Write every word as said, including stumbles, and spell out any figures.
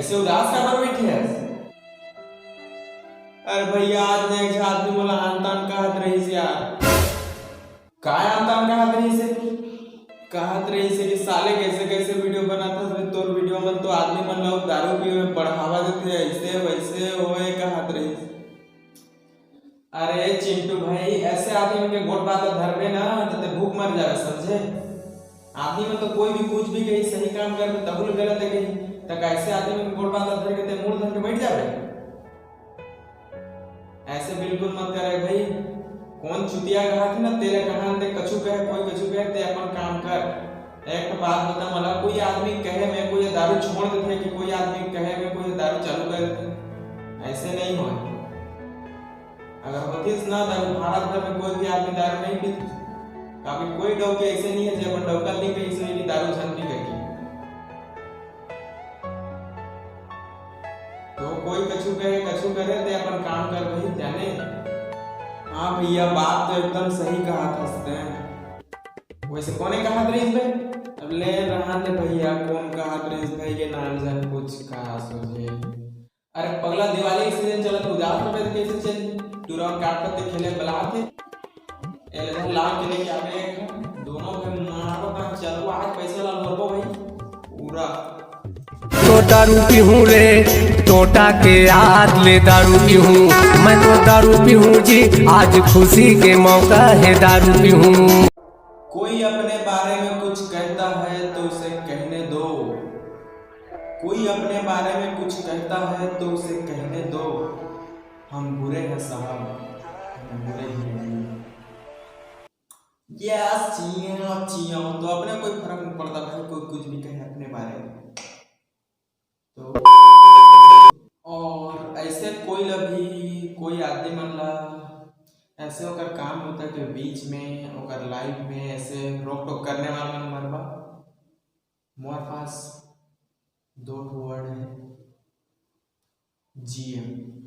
ऐसे उदास काबर बैठे हस? अरे भैया, आज ना एक झन आदमी मोला आन तान कहत रहिस यार। काय आन तान कहत रहिस हे? कहत रहिस हे कि साले कैसे कैसे वीडियो बनात हस बे, तोर वीडियो मन तो आदमी मन ला दारू पीए में बढ़ावा देथे, ऐसे वैसे होए कहत रहिस। अरे चिंटू भाई, ऐसे आदमी के गोठ बात ला धरबे ना त ते भूख मर जाबे, समझे? आदमी मन तो कोई भी कुछ भी कही, सही काम करबे तहू ले गलत हे कही, त कैसे आदमी के गोठ बात ला धर के ते मुड़ धर के बैठ जाबे? ऐसे बिल्कुल मत करे भाई। कोन चुतिया कहत हे ना, तेला कहन ते कछु कहे, कोई कछु कहे, ते अपन काम कर। एक ठो बात बता मोला, कोई आदमी कहे में कोई दारू छोड़ देथे कि कोई आदमी कहे में कोई दारू चालू कर देथे? ऐसे नहीं होय। अगर होतिस ना दारू, भारत भर में कोई भी आदमी दारू नहीं पीतिस। काबर कोई डौकी ऐसे नहीं हे जे अपन डौका नहीं कहिस होही कि दारू झन पी करके। तो कोई कछु कहे, कछु करे, ते अपन काम कर भाई, जाने। हाँ भैया, बात तो एकदम सही कहत हस ते। वैसे कोने कहत रहिस बे? अब ले रहन दे भैया, कोन कहत रहिस भाई के नाम जान कुछ कहा सोझे। अरे पगला, दिवाली के सीजन चलत, उदास रुपए तो कैसे चल? टूरा काट पत्ते खेले बलात हे। ए ले लाल के लेके आवे एक, दोनों भाई मारो का चलो, आज पैसा ला लोरबो भाई पूरा। तो दारू पीहूँ रे, टोटा के याद ले दारू पीहूँ। मैं तो दारू पीहूँ जी, आज खुशी के मौका है दारू पीहूँ। कोई अपने बारे में कुछ कहता है तो उसे कहने दो, कोई अपने बारे में कुछ कहता है तो उसे कहने दो। हम बुरे हैं साहब, हम बुरे ही हैं। यस, चिया चिया, तो अपने कोई फर्क नहीं पड़ता भाई, कोई कुछ भी कहे अपने बारे में। तो और ऐसे कोई ला भी, कोई आदमी मन ला ऐसे ओकर काम होता कि बीच में ओकर लाइफ में ऐसे रोक टोक करने वाला मन मरबा। मोर पास दो ठो वर्ड है, जीएम।